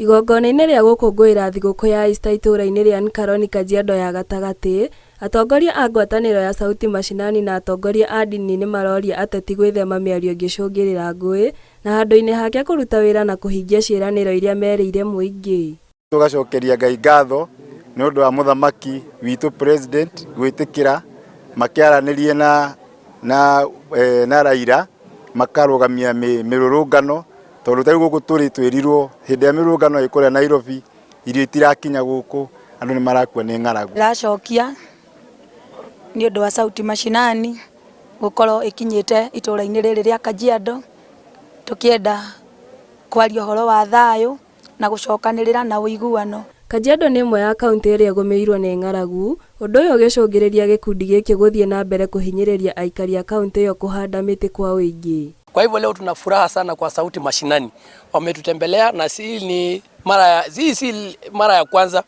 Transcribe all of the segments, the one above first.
Igongona-inĩ rĩa gũkũngũĩra thigũkũ ya Ista itũũra-inĩ rĩa Nkaroni Kajiado ya gatagatĩ, atongoria a ngwatanĩro ya Sauti Mashinani na atongoria a ndini nĩ maroria ateti gwĩthema mĩario ĩngĩcũngĩrĩra ngũĩ na handũ-inĩ hake kũruta wĩra na kũhingia ciĩranĩro iria merĩire mũingĩ. Tũgacokeria Ngai ngatho nĩ ũndũ wa mũthamaki witũ president gwĩtĩkĩra makĩaranĩrie na, na, eh, na Raila makarũgamia mĩrũrũngano tondũ tarĩu gũkũ tũrĩ twĩrirwo hĩndĩ ya mĩrũrũngano ĩ kũrĩa Nairobi irio itirakinya gũkũ andũ nĩ marakua nĩ ng'aragu. Ndĩracokia nĩ ũndũ wa Sauti Mashinani gũkorwo ĩkinyĩte itũra-inĩ rĩrĩ rĩa Kajiado tũkĩenda kwaria ũhoro wa thayũ na gũcokanĩrĩra na ũiguano. Kajiado nĩ ĩmwe ya kauntĩ ĩrĩa ĩgũmĩirwo nĩ ng'aragu, ũndũ ũyũ ũgĩcũngĩrĩria gĩkundi gĩkĩ gũthiĩ na mbere kũhinyĩrĩria aikari a kauntĩ ĩyo kũhanda mĩtĩ kwa ũingĩ. Kwa hivyo leo tuna furaha sana kwa Sauti Mashinani, wametutembelea na si ni mara ya, si, si mara ya kwanza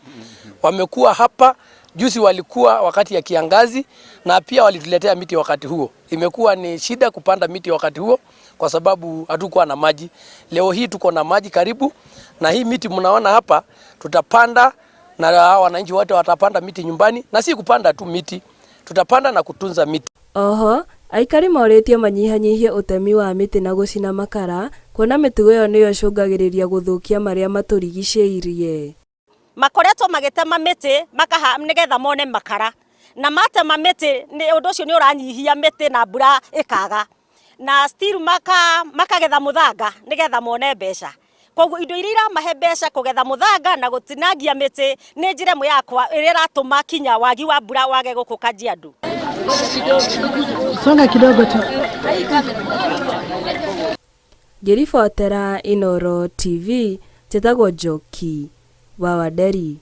wamekuwa hapa. Juzi walikuwa wakati ya kiangazi na pia walituletea miti wakati huo. Imekuwa ni shida kupanda miti wakati huo kwa sababu hatukuwa na maji. Leo hii tuko na maji karibu, na hii miti mnaona hapa tutapanda na wananchi wote watapanda miti nyumbani, na si kupanda tu miti, tutapanda na kutunza miti. Oho, aikari morĩtio manyihanyihie ũtemi wa mĩtĩ na gũcina makara kuona mĩtugo ĩyo nĩyo ĩcũngagĩrĩria gũthũkia marĩa matũrigicĩirie. Makoretwo magĩtema mĩtĩ makaha nĩgetha mone makara na matema mĩtĩ nĩ ũndũ ũcio nĩ ũranyihia mĩtĩ na mbura ĩkaga na still maka makagetha mũthanga nĩgetha mone mbeca. Koguo indo iria iramahe mbeca, kũgetha mũthanga na gũtinangia mĩtĩ, nĩ njĩra ĩmwe yakwa ĩrĩa ĩratũma kinya wagi wa mbura wage gũkũ Kajiado. Songa kidogo tu. Ngĩribotera Inooro TV, njĩtagwo Njoki wa Wanderi.